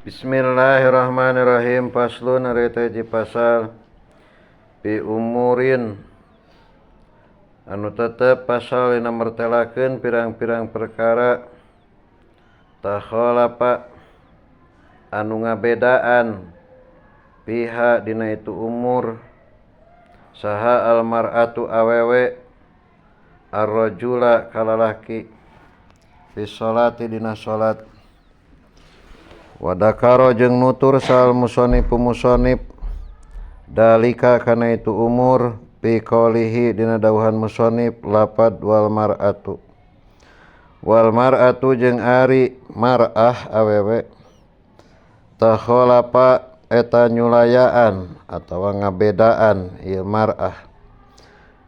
Bismillahirrahmanirrahim. Faslun ari teh hiji pasal bi umurin anu tetep pasal dina mertelakeun pirang-pirang perkara takhalafa anu ngabedaan piha dina itu umur saha almar'atu awewe arrajula kalalaki fi sholati dina salat. Wadakaro jeung nutur sal musonif musonif dalika kana itu umur fi qaulihi dina dawuhan musonif lapad wal mar'atu. Wal mar'atu jeung ari mar'ah awewe takhalafa eta nyulayaan atawa ngabedaan ieu mar'ah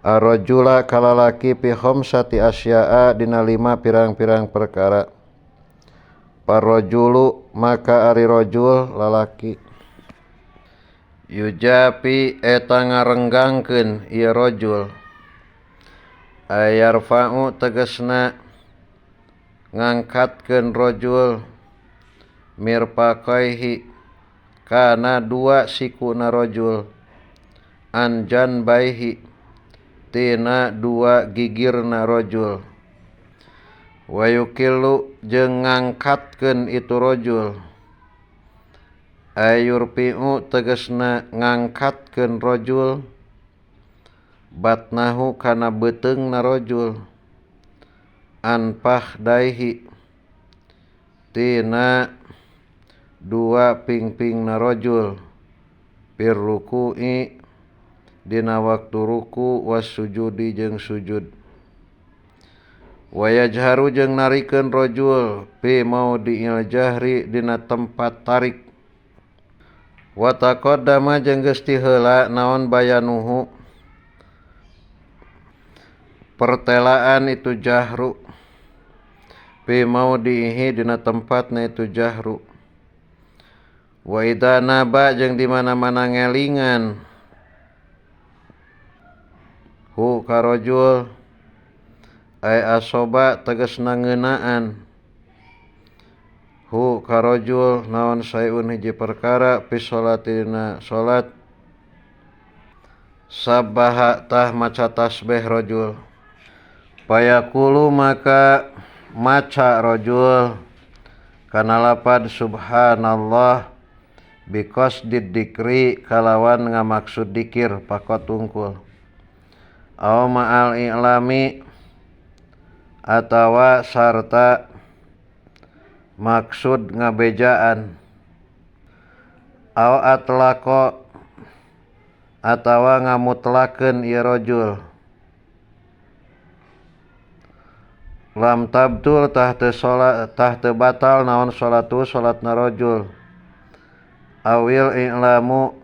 arrajula kalalaki fi khamsati asya'a dina lima pirang-pirang perkara. Parrajulu maka ari rajul lalaki yujapi eta ngarenggangkeun ieu rajul ayarfa'u tegasna ngangkatkeun rajul mirfaqaihi kana dua sikuna rajul anjan baihi tina dua gigirna rajul wayukilu jeung ngangkatkeun itu rajul ayurfi'u tegasna ngangkatkeun rajul batnahu kana beuteungna rajul anfah daihi tina dua pingpingna rajul fir ruku'i dina waktu ruku was sujudi jeung sujud. Wayajharu jeung narikeun rajul fi maudi'il jahri dina tempat tarik. Wa taqaddama jeung geus tiheula naon bayanuhu pertelaan itu jahru fi maudi'ihi dina tempatna itu jahru. Wa idza naba jeung di mana-mana ngelingan hu ka rajul ay asoba tegasna ngeunaan hu ka rajul naon sayun hiji perkara fi sholatina salat sabbaha tah maca tasbih rajul payaqulu maka maca rajul kana lapad subhanallah biqasdid dikri kalawan ngamaksud dikir pakot tungkul aw ma'al i'lami atawa sarta maksud ngabejaan aw atlaqo atawa ngamutlakeun ieu rajul lam tabtul tah teu salat tah teu batal naon salatu salatna rajul awil i'lamu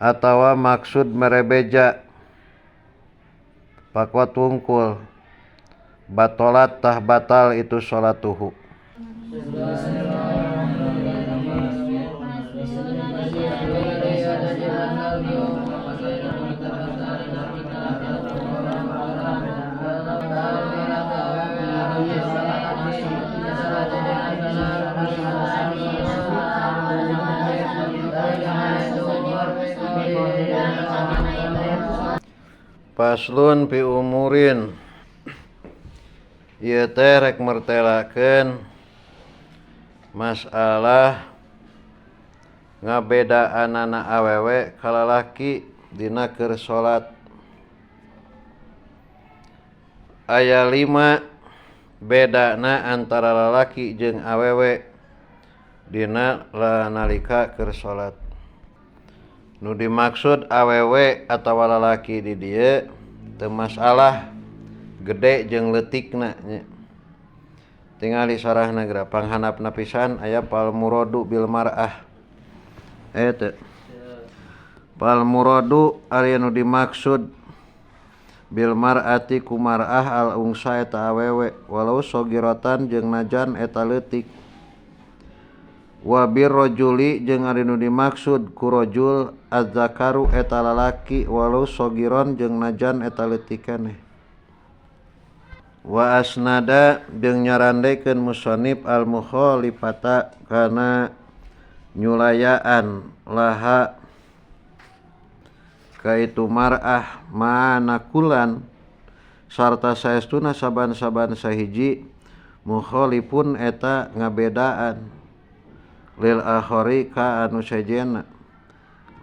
atawa maksud merebeja pakot wungkul batolat tah batal itu salatuhu. Faslun fi umurin ieu teh rek mertelakeun masalah ngabedaanana awewe ka lalaki dina keur salat. Aya 5 bedana antara lalaki jeung awewe dina nalika keur salat. Nu dimaksud awewe atawa lalaki di dieu teu masalah gede jeung leutikna nya. Tingali sarahna geura panghandapna pisan aya fal muradu bil mar'ah. Aya teu? Fal muradu ari nu dimaksud bil mar'ati ku mar'ah al unsa eta awewe walau sogiratan jeung najan eta leutik. Wa bir rajuli jeung ari nu dimaksud ku rajul azzakaru eta lalaki walau sogiron jeung najan eta leutik keneh. Wa asnada jeung nyarandekeun musannif al mukhalifata kana nyulayaan laha ka itu mar'ah manakulan sarta saestuna saban-saban sahiji mukhalifun eta ngabedaan lil akhari ka anu sejenna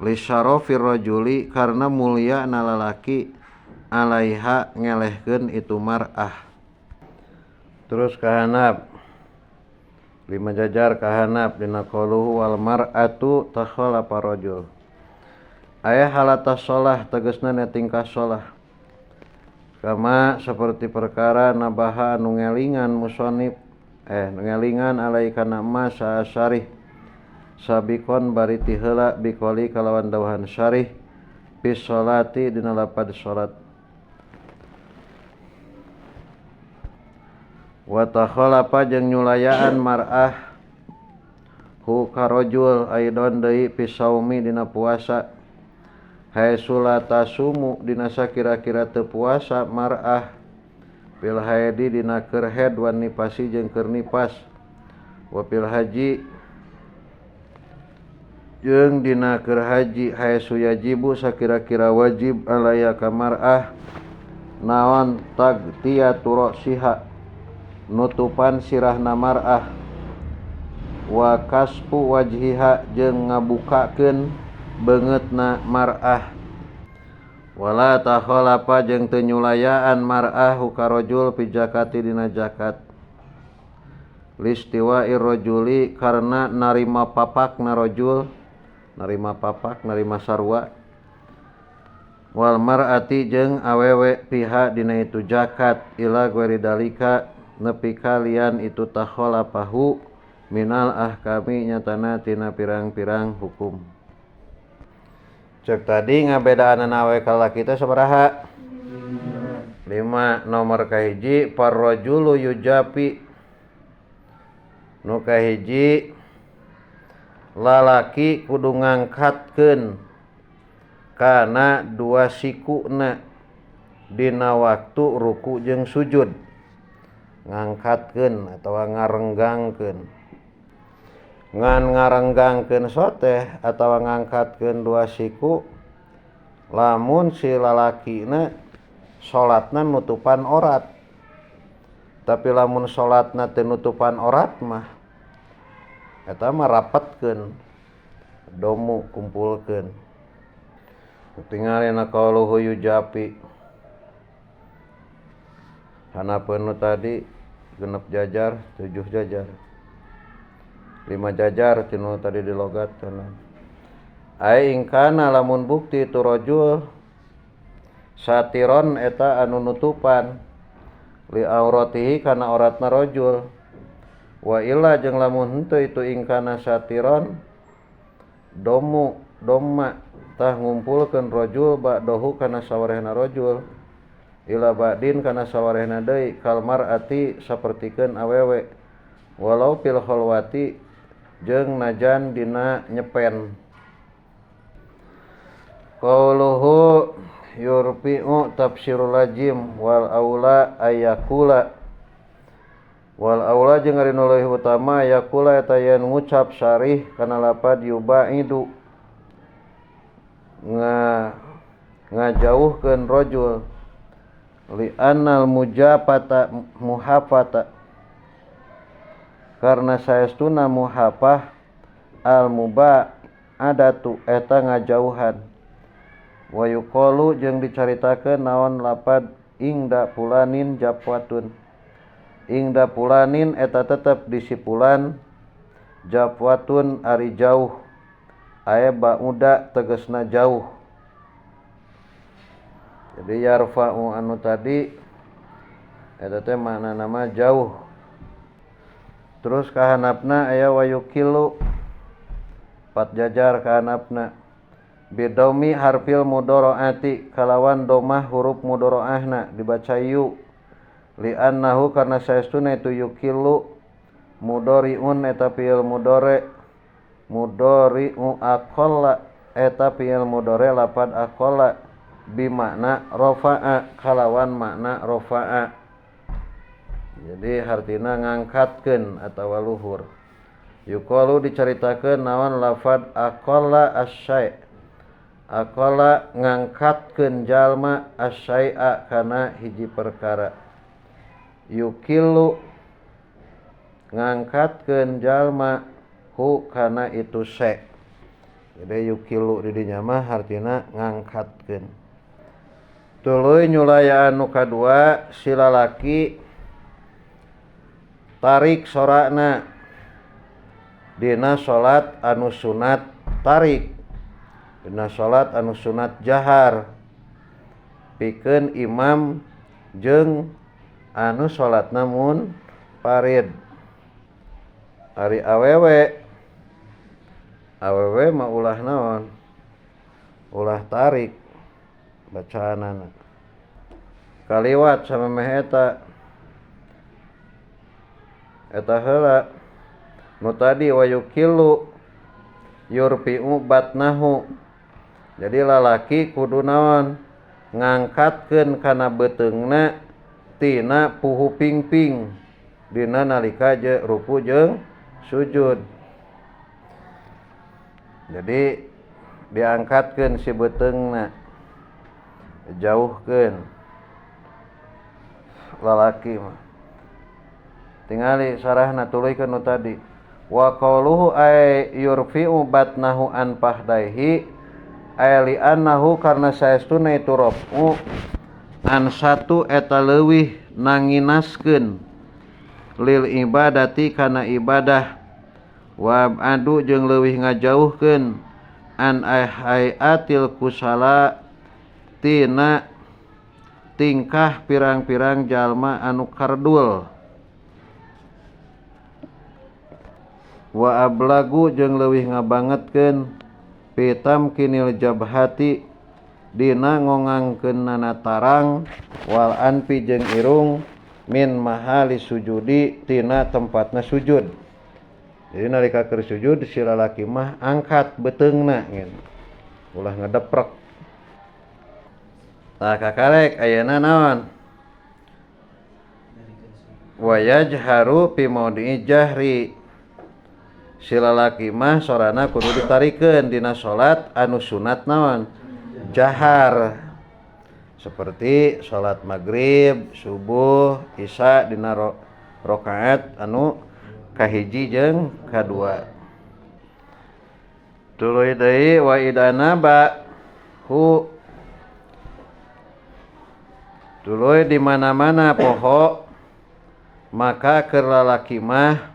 li syarafir rajuli karena mulia na lalaki alaiha ngelehkeun itu mar'ah. Terus kahanap lima jajar kahanap dina qauluhu wal mar'atu takhalafa rajul aya halatas shalah tegasna na tingkah shalah kama seperti perkara nabaha anu ngelingan musannif ngelingan alaika nama syarih sabikon bari ti heula biqoli kalawan dawuhan syarih fi sholati dina lapad salat. Wa takhalafa jeung nyulayaan mar'ah hu karajul aidon deui fi saumi dina puasa haitsu la tasumu dina sakira-kira teu puasa mar'ah fil haidi dina keur haid wan nifasi jeung keur nifas wa fil haji jeung dina keur haji haitsu yajibu sakira-kira wajib alaya ka mar'ah naon tagtiyatu ra'siha nutupan sirahna mar'ah wa kaspu wajhiha jeung ngabukakeun beungeutna mar'ah wala takhalafa jeung teu nyulayaan mar'ah ka rajul fi zakati dina zakat listiwa'ir rajuli karena narima papakna rajul narima papak narima sarua wal mar'ati jeung awewe piha dina itu zakat ila ghairi dalika nepi kalian itu takhalafahu minal ahkami nyatana tina pirang-pirang hukum. Cek tadi ngabedaan awewe ka lalaki teh sabaraha? 5. Nomor kahiji parrajulu yujapi nu kahiji lalaki kudu ngangkatkeun kana dua sikuna dina waktu ruku jeung sujud, ngangkatkeun atawa ngarenggangkeun. Ngan ngarenggangkeun soteh atawa ngangkatkeun dua siku lamun si lalakina salatna nutupan orat. Tapi lamun salatna teu nutupan orat mah eta mah rapatkeun, domu kumpulkeun. Tingalina qauluhu yujapi hanapeun nu tadi genep jajar, 7 jajar, 5 jajar tinu tadi di logat kana. Ai ingkana lamun bukti tu rajul satiron eta anu nutupan li auratihi kana auratna rajul wa illa jeung lamun henteu itu ingkana satiron domu domma tah ngumpulkeun rajul ba'dahu kana sawarehna rajul ila ba'din kana sawarehna deui kal mar'ati sapertikeun awewe walau fil khalwati jeung najan dina nyepen. Qauluhu yurfi'u tafsirul lajim wal aula ayakula wal aula jeung ari nu leuwih utama ayakula eta yen ngucap syarih kana lapad yubaidu ngajauhkeun rajul li annal mujafata muhafata karena saestuna muhafah al mubaadatu eta ngajauhan wa yuqalu jeung dicaritakeun naon lapad ingda pulanin japwatun ingda pulanin eta tetep disipulan japwatun ari jauh aya ba'uda tegasna jauh. Jadi yarfa'u anu tadi eta teh maknana mah jauh. Terus kahanapna aya wayukilu 4 jajar kahanapna bidomi harfil mudharaati kalawan domah huruf mudharaahna dibaca yu li annahu karna saestuna itu yukilu mudhariun eta fi'il mudhari mudhari'u aqalla eta fi'il mudhari lapad aqalla bimakna rafa'a kalawan makna rafa'a. Jadi hartina ngangkatkeun atawa luhur. Yuqalu dicaritakeun naon lafad aqalla asy-syai'. Aqalla ngangkatkeun jalma asy-syai'a kana hiji perkara. Yuqillu ngangkatkeun jalma hu kana itu syai'. Jadi yuqillu di dinya mah hartina ngangkatkeun. Tuluy nyulayaan nu kadua si lalaki tarik sorana dina salat anu sunat tarik, dina salat anu sunat jahar, pikeun imam jeung anu salatna munfarid. Ari awewe, awewe mah ulah naon? Ulah tarik bacaanana. Kaliwat samemeh eta. Eta heula nu tadi wa yuqillu yurfi'u batnahu. Jadi lalaki kudu naon? Ngangkatkeun kana beuteungna tina puhu pingping dina nalika je ruku jeung sujud. Jadi diangkatkeun si beuteungna, jauhkeun lalaki mah. Tingali sarahna tuluykeun nu tadi. Wa qauluhu ay yurfi'u batnahu an fahdaihi ay li annahu karna saestuna itu rafu an satu eta leuwih nanginaskeun lil ibadati kana ibadah wa adu jeung leuwih ngajauhkeun an hayatil kusala tina tingkah pirang-pirang jalma anu kardul wa ablagu jeung leuwih ngabangetkeun pitam kinil jabhati dina ngongangkeunana tarang wal anfi jeung irung min mahali sujudi tina tempatna sujud. Jadi nalika keur sujud si lalaki mah angkat beuteungna gitu. Ulah ngedeprek. Tah kakarek ayeuna naon? Wa yajharu fi maudhi'i jahri. Si lalaki mah sorana kudu ditarikeun dina salat anu sunat naon? Jahar. Seperti salat maghrib, subuh, isya dina rakaat anu kahiji jeung kadua. Tuluy deui wa idana ba hu. Tuluy di mana-mana poho maka keur lalaki mah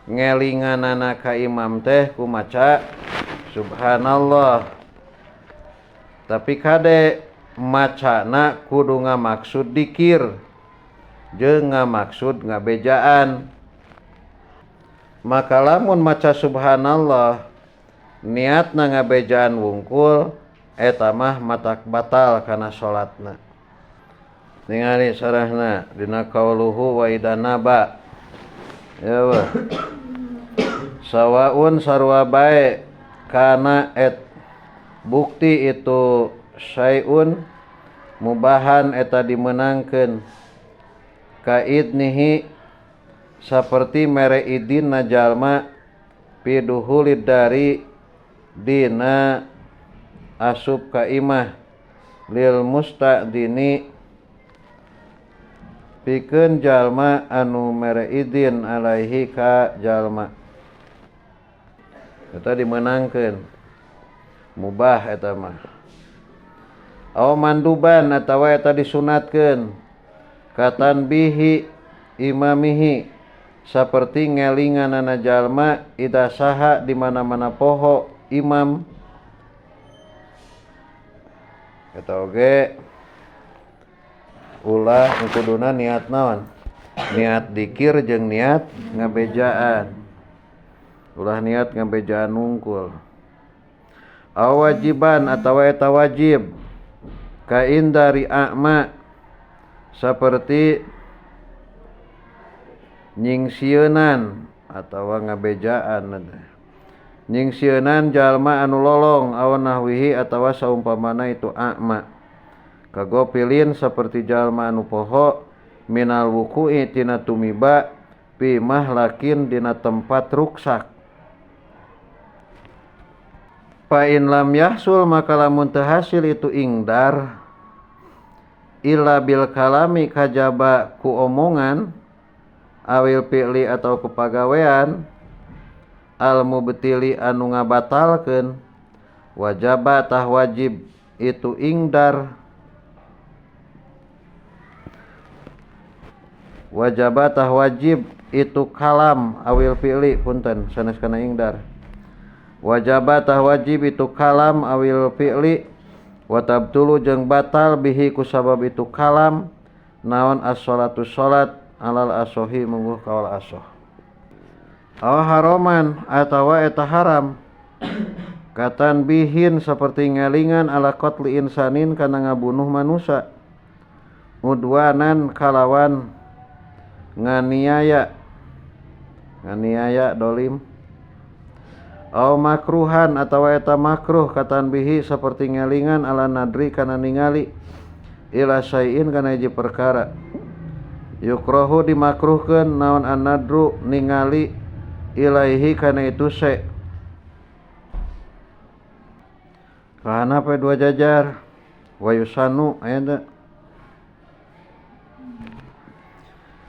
ngelinganana ka imam teh kumaca subhanallah. Tapi kade macana kudu ngamaksud dikir jeung ngamaksud ngabejaan. Maka lamun maca subhanallah niatna ngabejaan wungkul eta mah matak batal kana salatna. Ningali sarahna dina qauluhu wa idana ba. Ya wah. Sawaun sarua bae kana et bukti itu syai'un mubahan eta dimenangkeun kaidnihi saperti mere idin jalma piduhulid dari dina asup ka imah lil musta'dini pikeun jalma anu mere idin alaihi ka jalma eta dimenangkeun mubah eta mah. Aw manduban atawa eta disunatkeun katanbihi imamihi saperti ngelinganana jalma ida saha di mana-mana poho imam eta oge ulah kuduna niat naon? Niat dikir jeung niat ngabejaan. Ulah niat ngabejaan nungkul. Awajiban atawa eta wajib kain dari a'ma seperti nyingsieunan atawa ngabejaan. Nyingsieunan jalma anu lolong aw nahwihi atawa saumpamana itu a'ma. Kagopilin seperti jalma anu poho Minal wuku'i tina tumiba fi mahlakin dina tempat ruksak. Fa in lam yahsul maka lamun teu hasil itu ingdar illa bil kalami kajaba ku omongan awil fi'li atau ku pagawean al mubtili anu ngabatalkeun wajaba tah wajib itu ingdar wajaba tah wajib itu kalam awil fi'li punten sanes kana ingdar wajaba tah wajib itu kalam awil fi'li wa tabtulu jeung batal bihi kusabab itu kalam naon as-sholatu sholat alal asohi mungguh kaul asoh aw haroman atawa eta haram katan bihin seperti ngalingan ala qatli insanin kana ngabunuh manusia udwanan kalawan nganiaya nganiaya dolim aw makruhan atawa eta makruh katan bihi seperti ngalingan ala nadri kana ningali ila syai'in kana hiji perkara yukrohu dimakruhkeun naon an-nadru ningali ilaihi kana itu syai' kahana pe dua jajar wa yusanu aya teu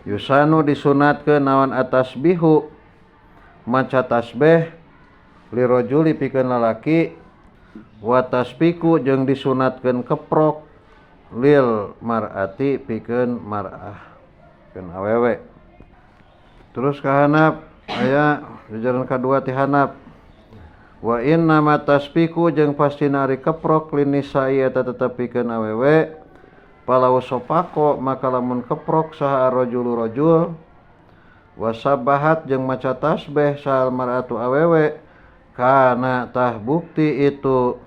yusanu disunatkeun naon atasbihu maca tasbih lirajuli pikeun lalaki wa tasbiku jeung disunatkeun keprok lil mar'ati pikeun mar'ah pikeun awewe. Terus kahanap aya jajaran kadua ti hanap wa inna ma tasbiku jeung pastina ari keprok linisa'i eta tetep pikeun awewe palau sopako maka lamun keprok saha rajulu rajul wasabahat jeung maca tasbih sahal mar'atu awewe kana tah bukti itu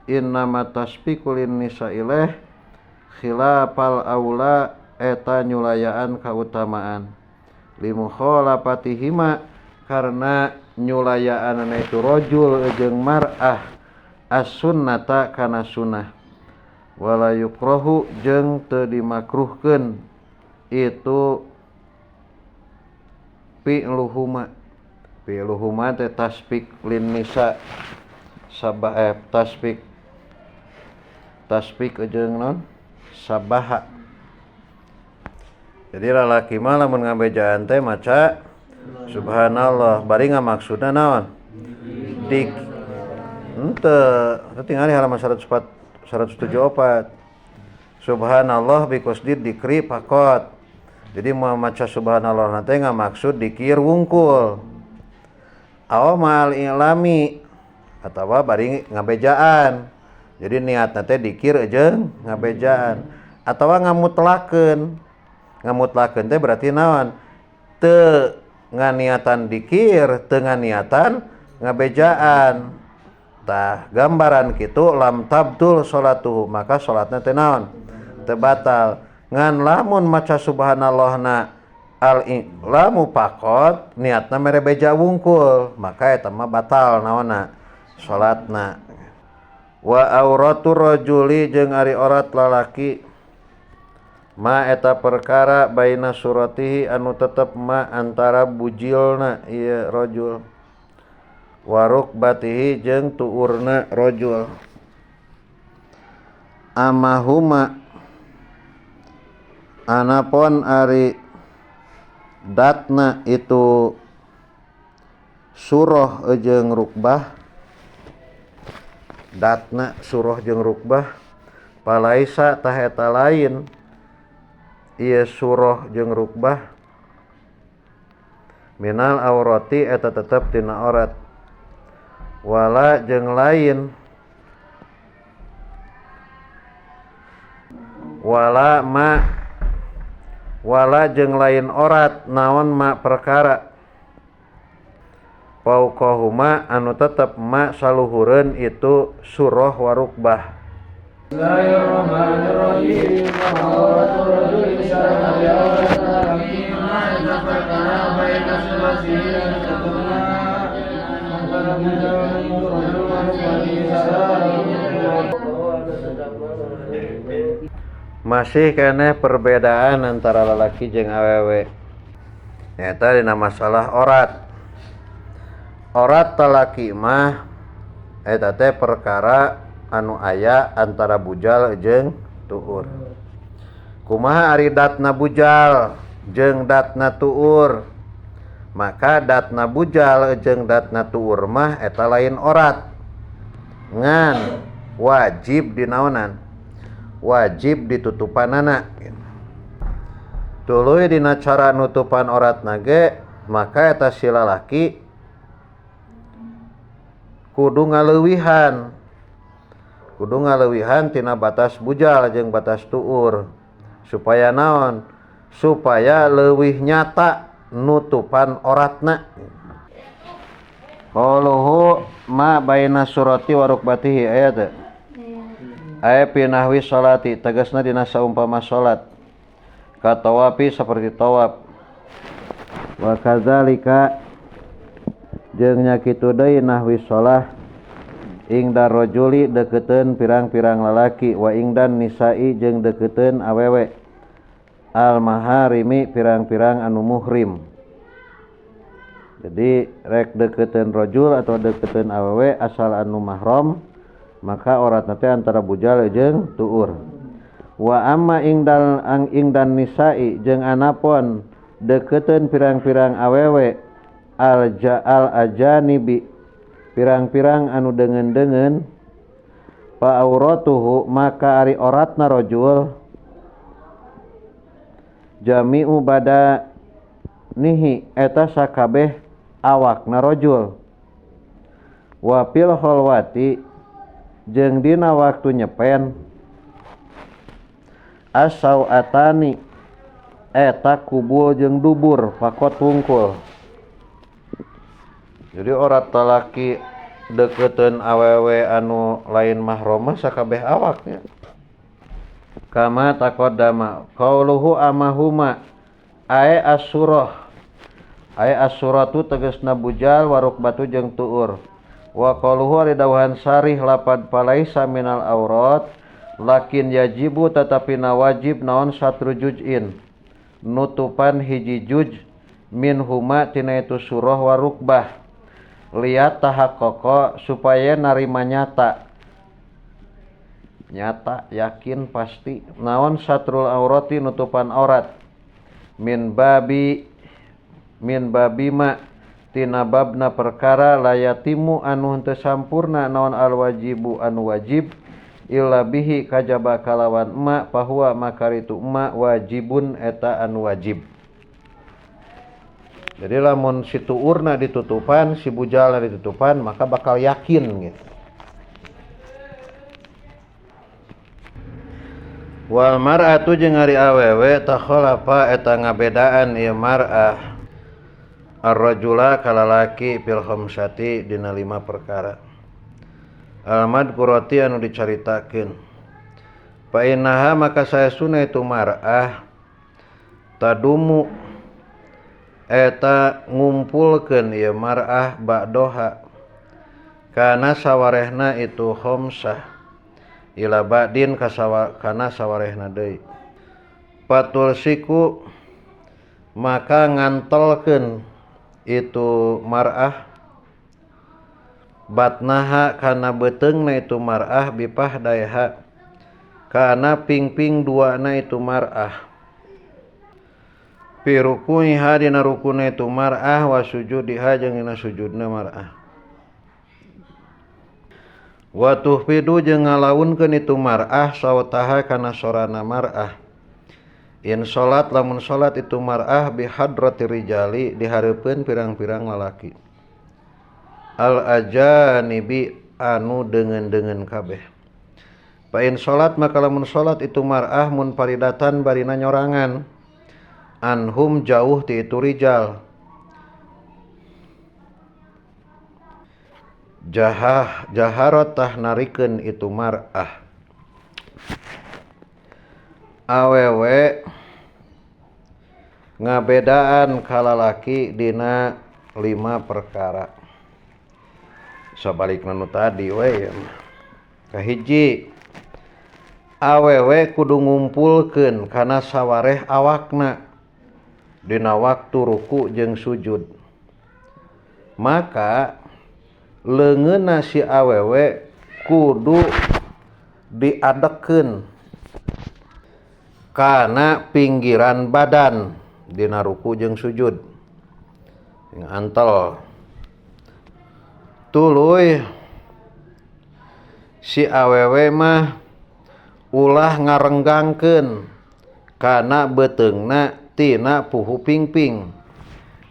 innama tasbiku lin nisa ileh khilafal aula eta nyulayaan kautamaan limukhalafati karena nyulayaanana itu rajul jeung mar'ah as-sunnata kana sunnah wala yukrohu jeung teu dimakruhkeun itu fi'luhuma fi'luhuma teh tasbih lin nisa sabah tasbih tasbih jeung non sabaha. Jadi lalaki mah lamun ngabejaan teh maca subhanallah bari ngamaksudna naon dik henteu tingali halaman 104 174 subhanallah biqasdi dikri pakot. Jadi mau maca subhanallah nanti ngamaksud dikir wungkul aw mal ilami atawa bari ngabejaan. Jadi niat teh dikir jeung ngabejaan atawa ngamutlakeun. Ngamutlakeun teh berarti naon teu nganiatan dikir teu nganiatan ngabejaan. Tah gambaran kitu lam tabtul salatuhu maka salatna teh naon teu batal. Ngan lamun maca subhanallahna al ilamu pakot niatna mere beja wungkul maka eta mah batal naonna salatna. Wa auratu rajuli jeung ari aurat lalaki ma eta perkara baina suratihi anu tetep ma antara bujilna ieu rajul wa rukbatihi jeung tuurna rajul amahuma anapon ari datna itu surah jeung rukbah datna surah jeung rukbah palaisa tah eta lain ieu surah jeung rukbah minal aurati eta tetep tina aurat wala jeung lain wala ma wala jeung lain orat naon ma perkara pauqahuma anu tetep ma saluhureun itu surah warukbah. Bismillahirrahmanirrahim. Masih keneh perbedaan antara lalaki jeung awewe nyaeta dina masalah orat. Orat talaki mah eta teh perkara anu aya antara bujal jeung tuur. Kumaha ari datna bujal jeung datna tuur? Maka datna bujal jeung datna tuur mah eta lain orat, ngan wajib dinaonan, wajib ditutupanana. Tuluy dina cara nutupan oratna ge maka eta si lalaki kudu ngaleuwihan, kudu ngaleuwihan tina batas bujal jeung batas tuur, supaya naon? Supaya leuwih nyata nutupan oratna. Qauluhu ma baina surati wa rukbatihi aya teu? Aya pinahwi salati tegasna dina saumpama salat, katawafi seperti tawaf, wa kadzalika jeung nya kitu deui nahwi shalah ingdar rajuli deukeuteun pirang-pirang lalaki, wa ingdan nisa'i jeung deukeuteun awewe al maharimi pirang-pirang anu muhrim. Jadi rek deukeuteun rajul atau deukeuteun awewe asal anu mahram maka oratna teh antara bujal jeung tuur. Wa amma ingdal ang ingdan nisa'i jeung anapon deukeuteun pirang-pirang awewe al ja'al ajanibi pirang-pirang anu deungeun-deungeun, fa auratuhu maka ari oratna rajul jami'u badanihi eta sakabeh awakna rajul. Wa fil khalwati jeung dina waktu nyepen asauatani eta kubul jeung dubur pakot wungkul. Jadi orat talaki deukeuteun awewe anu lain mahramah sakabeh awaknya. Kama taqaddama qauluhu amahuma ae asurah, ae asuratu tegasna bujal warukbatu jeung tuur. Wa qauluhu ari dawuhan sarih lapad palaisa minal aurat lakin yajibu tetapi na wajib naon satru juz'in nutupan hiji juj min huma tina itu surah wa rukbah liat tahaqqaqa supaya narima nyata, nyata yakin pasti naon satrul aurati nutupan aurat min babi ma tina babna perkara layatimu anu henteu sampurna naon al wajibu anu wajib illa bihi kajaba kalawan ma fahuwa makaritu ma wajibun eta anu wajib. Jadi lamun si tuurna ditutupan, si bujalna ditutupan, maka bakal yakin gitu. Wal mar'atu jeung ari awewe takhalafa eta ngabedaan ieu mar'ah ar-rajula kalalaki fil khamsati dina lima perkara al madkurati anu dicaritakeun. Fa innaha maka saesuna itu mar'ah tadumu eta ngumpulkeun ieu mar'ah ba'doha kana sawarehna itu khamsah ila ba'din kana sawarehna deui. Patul siku maka ngantelkeun itu mar'ah batnaha kana beuteungna itu mar'ah bipah daiha kana pingping duana itu mar'ah fi rukuiha dina rukuna itu mar'ah wa sujudiha jeung dina sujudna mar'ah. Wa tuhfidu jeung ngalaunkeun itu mar'ah sautaha kana sorana mar'ah in salat lamun salat itu mar'ah bi hadrati rijali dihareupeun pirang-pirang lalaki al ajanibi anu deungeun-deungeun kabeh. Fa in salat maka lamun salat itu mar'ah munfaridatan barina nyorangan anhum jauh ti itu rijal jaharot tah narikeun itu mar'ah. Awewe ngabedaan kalalaki dina lima perkara. Sabalikna nu tadi we. Kahiji Awewe kudu ngumpulkeun kana sawareh awakna dina waktu ruku jeung sujud. Maka leungeunna si awewe kudu diadekeun kana pinggiran badan dina ruku jeung sujud. Yang antel. Tuluy si awewe mah ulah ngarenggangkeun kana beuteungna tina puhu pingping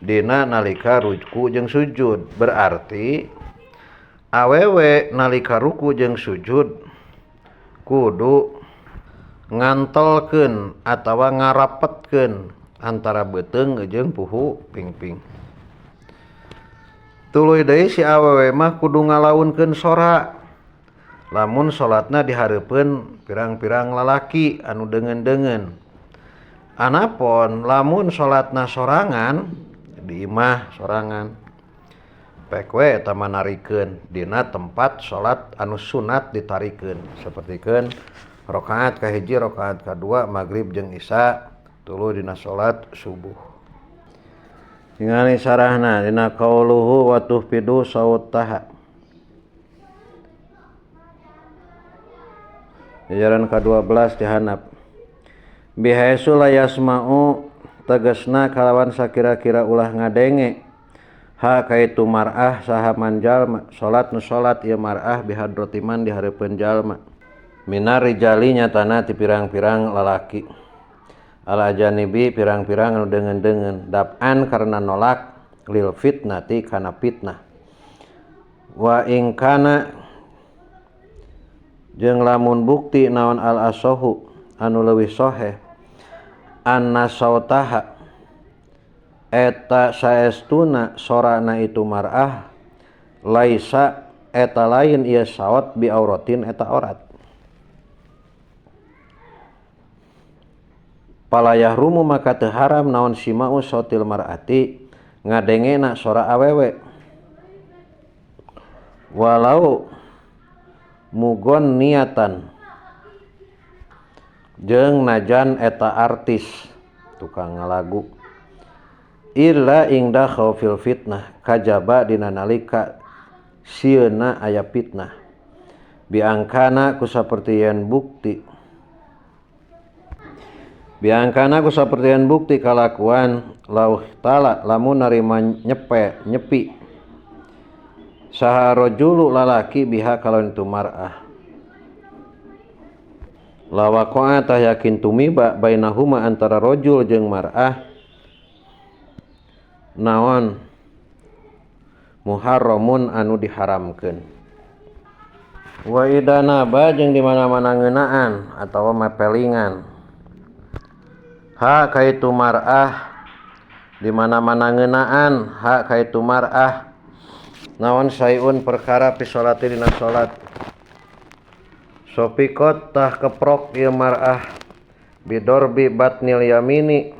dina nalika ruku jeung sujud. Berarti awewe nalika ruku jeung sujud kudu ngantelkeun atawa ngarapetkeun antara beuteung jeung puhu pingping. Tuluy deui si awewe mah kudu ngalaunkeun sora lamun salatna dihareupeun pirang-pirang lalaki anu deungeun-deungeun. Anapun lamun salatna sorangan di imah sorangan pek we eta mah narikeun dina tempat salat anu sunat ditarikeun sapertikeun rakaat kahiji rakaat kadua magrib jeung isya tuluy dina salat subuh. Tingali sarahna dina qauluhu wa tuhfidu sautaha. Jajaran ka-12 dihanap. Bihaisu la yasma'u tegesna kalawan sakira-kira ulah ngadenge ha kaitu mar'ah saha manjalma salat nu salat ieu mar'ah bihadratiman di hareupeun jalma minar rijali nyatana ti pirang-pirang lalaki ala janibi pirang-pirang anu deungeun-deungeun dab'an karena nolak lil fitnati kana fitnah wa ing kana jeung lamun bukti naon al asohu anu leuwih soheh anna sautaha eta saestuna sorana itu mar'ah laisa eta lain ieu saot bi auratin eta aurat. Palayah rumu maka teu haram naon simau sautil mar'ati ngadengena sora awewe walau mugon niatan jeung najan eta artis tukang ngalagu illa ingda khaufil fitnah kajaba dina nalika sieuna aya fitnah biangkana ku saperti bukti biangkana ku saperti bukti kalakuan lauh tala lamun narima nyepe nyepi saha rajulu lalaki biha kalawan itu mar'ah lawaqa'a tah yakin tumiba bainahuma antara rajul jeung mar'ah naon muharramun anu diharamkeun. Wa idana ba jeung di mana-mana ngeunaan atawa mapelingan ha kaitu mar'ah di mana-mana ngeunaan ha kaitu mar'ah naon sayun perkara fi sholati dina salat sopikot tah keprok ieu mar'ah bidorbi batnil yamini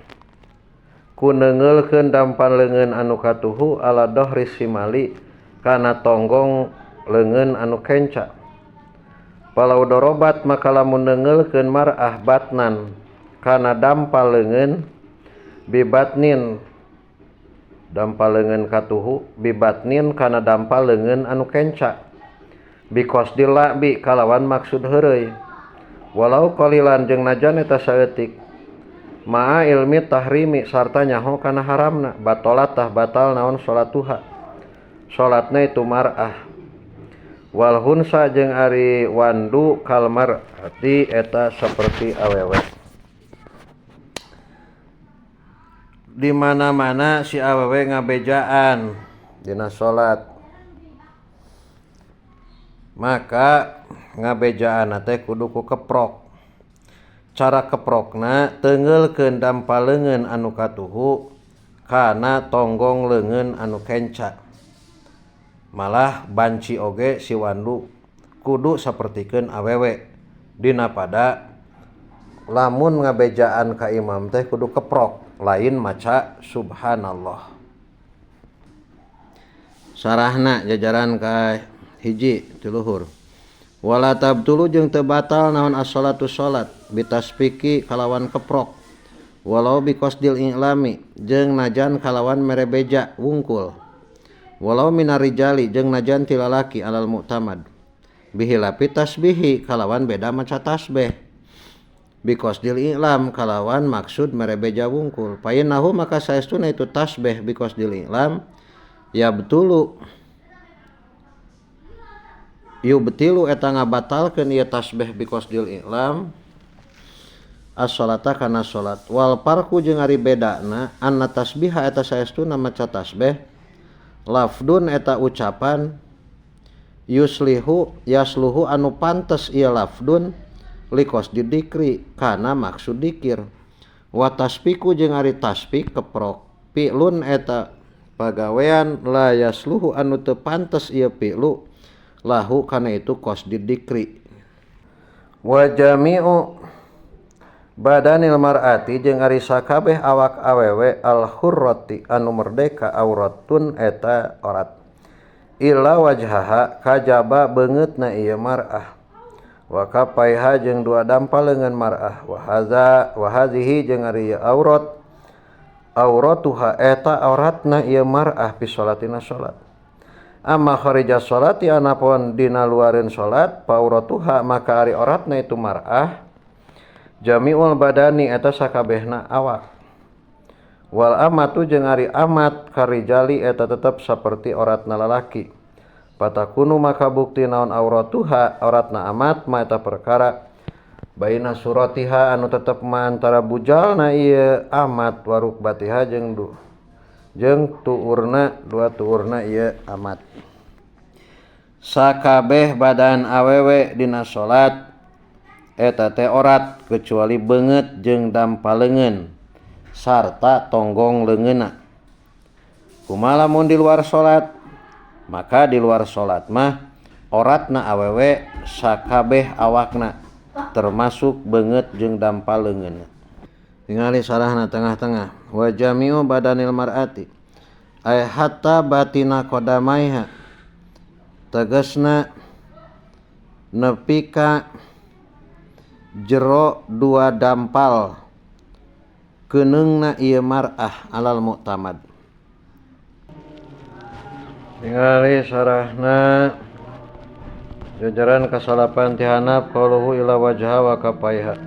ku neungeulkeun dampan leungeun anu katuhu ala dohri simali kana tonggong leungeun anu kenca. Palau dorobat maka lamun neungeulkeun mar'ah batnan kana dampal leungeun bibatnin dampal leungeun katuhu bibatnin kana dampal leungeun anu kenca bikosdil la'bi kalawan maksud heureuy walau qalilan jeung najan eta saeutik ma'a ilmi tahrimi sarta nyaho kana haramna batalat tah batal naon salatuha salatna itu mar'ah wal hunsa jeung ari wandu kal mar'ati eta saperti awewe. Di mana-mana si awewe ngabejaan dina salat maka ngabejaan teh kudu ku keprok. Cara keprokna teungeulkeun dampal leungeun anu katuhu kana tonggong leungeun anu kenca. Malah banci oge si wandu kudu sapertikeun awewe dina pada lamun ngabejaan ka imam teh kudu keprok lain maca subhanallah. Sarahna jajaran ka hiji ti luhur. Wala tabtulu jeung teu batal naon as-sholatu salat bitasfiki kalawan keprok walau biqasdil i'lami jeung najan kalawan mere beja wungkul walau minarijali jeung najan ti lalaki alal mu'tamad bihilapi tasbihi kalawan beda maca tasbih biqasdil i'lam kalawan maksud mere beja wungkul painahu maka saestuna itu tasbih biqasdil i'lam yabtulu yubtilu eta ngabatalkeun ieu tasbih biqasdil i'lam as-sholata kana salat wal farqu jeung ari bedana anna tasbiha eta saestuna maca tasbih lafdun eta ucapan yuslihu yasluhu anu pantes ieu lafdun liqasdi dikri kana maksud dikir wa tasbiku jeung ari tasbih keprok fi'lun eta pagawean la yasluhu anu teu pantes ieu fi'lu lahu kana itu qasdi dikri wa jami'u badanil mar'ati jeung ari sakabeh awak awewe al hurrati anu merdeka auratun eta orat illa wajhaha kajaba beungeutna ieu mar'ah wa kapaiha jeung dua dampal leungeun mar'ah wa hadza wa hadhihi jeung ari aurat auratuha eta auratna ieu mar'ah fi sholatina sholat amma kharija sholati anapun dina luareun sholat pauratuha maka ari auratna itu mar'ah jami'ul badani eta sakabehna awak wal amatu jeung ari amat karijali eta tetep saperti auratna lalaki patakunu maka bukti naon auratuha auratna amat ma eta perkara baina suratiha anu tetep ma antara bujalna ieu amat warukbatiha jeung jeung tuurna dua tuurna ieu amat sakabeh badan awewe dina salat eta teh orat kecuali beungeut jeung dampal leungeun sarta tonggong leungeunna. Kumaha lamun di luar salat? Maka di luar salat mah oratna awewe sakabeh awakna termasuk beungeut jeung dampal leungeunna. Tingali sarahna tengah-tengah wa jami'u badanil mar'ati ay hatta batina qadamaiha tegasna nepi ka jero dua dampal keuneungna ieu mar'ah alal mu'tamad. Tingali sarahna jajaran kasalapan tihanap qauluhu ila wajha wa kapaiha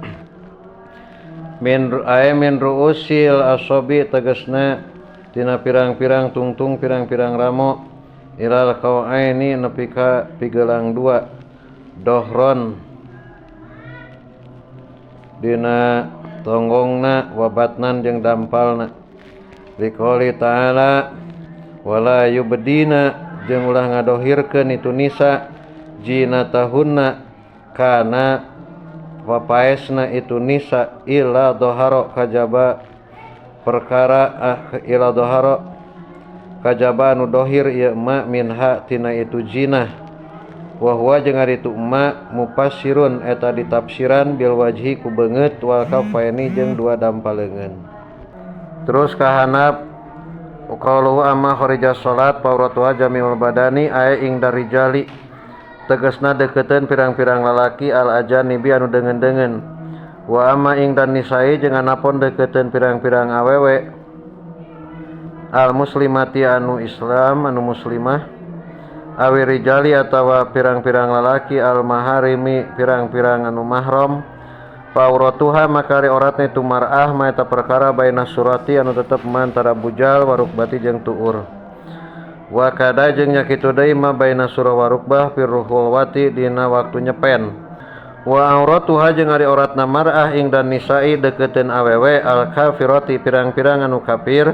min ay min ru'usil asobi tegasna tina pirang-pirang tungtung pirang-pirang ramo ilal qau'aini nepi ka pigelang dua dohron dina tonggongna wabatnan jeung dampalna liqouli ta'ala wala yubdina jeung ulah ngadohirkeun itu nisa jinatahunna kana papaesna itu nisa illa doharo kajaba perkara illa doharo kajaba anu dohir ieu ma minha tina itu jinah wa huwa jeung ari itu ma mufassirun eta ditafsiran bil wajhi ku beungeut wal kafaini jeung dua dampal leungeun. Terus kahanap qauluhu amma kharija salat pauratuha jami'ul badani ay ing darijali tegasna deketeun pirang-pirang lalaki al ajanibi anu deungeun-deungeun wa amma ing dan nisai jeung anapun deketeun pirang-pirang awewe al muslimati anu Islam anu muslimah awi rijali atawa pirang-pirang lalaki al maharimi pirang-pirang anu mahram pauratuha maka ari oratna itu mar'ah ma eta perkara baina surati anu tetep antara bujal warukbati jeung tuur wa kada jeung nya kitu deui ma baina surah warukbah firruhulwati dina waktu nyepen wa auratuha jeung ari oratna mar'ah ing dan nisa'i deukeuteun awewe al kafirati pirang-pirang anu kafir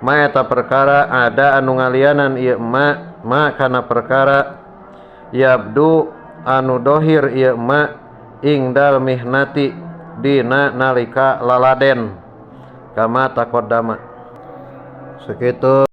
ma eta perkara ada anu ngalianan ieu ma ma kana perkara yabdu anu dohir ieu ma ing dal mihnati dina nalika laladen kama taqaddama. Sakitu.